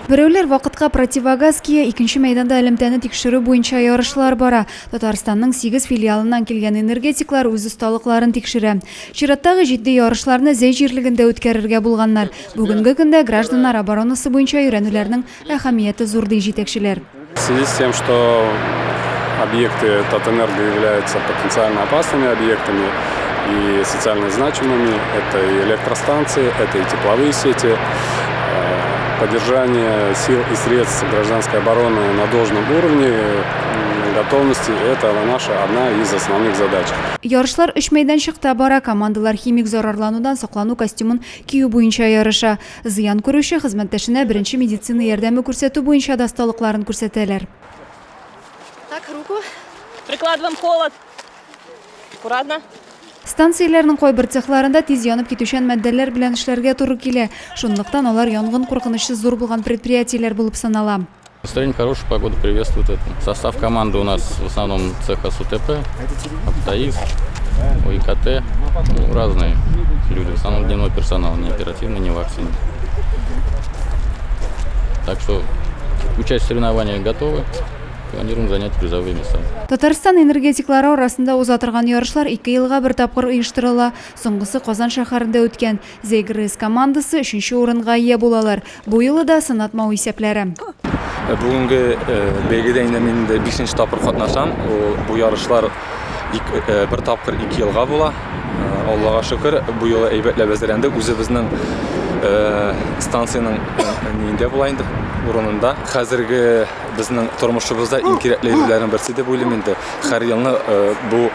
Берәүләр вакытка противогаз кия, икенче мәйданда элемтәне тикшерү буенча ярышлар бара. Татарстанның сигез филиалыннан килгән энергетиклар үз осталыкларын тикшерә. Чираттагы җитди ярышларны Зәй җирлегендә үткәрергә булганнар. Бүгенге көндә гражданнар оборонасы буенча өйрәнүләрнең әһәмияте зур, ди җитәкчеләр. В связи с тем, что объекты Татэнерго являются потенциально опасными объектами и социально значимыми, это и электростанции, это и тепловые сети, поддержание сил и средств гражданской обороны на должном уровне готовности – это наша одна из основных задач. Ярышлар өч мәйданчыкта бара. Командалар химик зарарланудан саклану костюмын кию буенча ярыша. Зыян күрүче хезмәттәшенә беренче медицина ярдәме күрсәтү буенча да осталыкларын күрсәтәләр. Так, руку. Прикладываем холод. Аккуратно. Станцияләрнең кайбер цехларында тиз янып китүчән матдәләр белән эшләргә туры килә. Шунлыктан алар янгын куркынычы зур булган предприятиеләр булып санала. Настроение хорошее, погода приветствует это. Состав команды у нас в основном цеха СУТП, Аптаис, ОИКТ, ну, разные люди. В основном дневной персонал, не оперативный, не вакцины. Так что участь в соревнованиях готовы. Планируем занять призовые места. Татарстан энергетиклары арасында уза торган ярышлар ике елга бер тапкыр оештырыла. Соңгысы Казан шәһәрендә үткән. Зәй ГРЭС командасы өченче урынга ия булалар. Бу юлы да сынатмау исәпләре. Бүгенге бәйгедә инде мин инде бишенче тапкыр катнашам. Ул бу ярышлар бер тапкыр ике елга була. Аллага шөкер, бу юлы әйбәтләп әзерләндек. Үзебезнең станциянең ниендә була инде, урынында. Хәзерге безнең тормышыбызда иң кирәкле әйберләрнең берсе дип уйлыйм инде. Һәр елны бу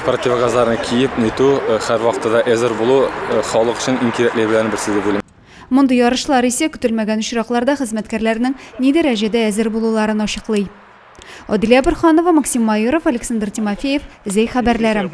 противогазларны киеп, нитү, һәрвакытта да әзер булу халык өчен иң кирәкле әйберләрнең берсе дип уйлыйм. Мондый ярышлар исә көтелмәгән очракларда хезмәткәрләрнең ни дәрәҗәдә әзер булуларын ачыклый. Адилә Борһанова, Максим Майоров, Александр Тимофеев, Зәй хәбәрләре.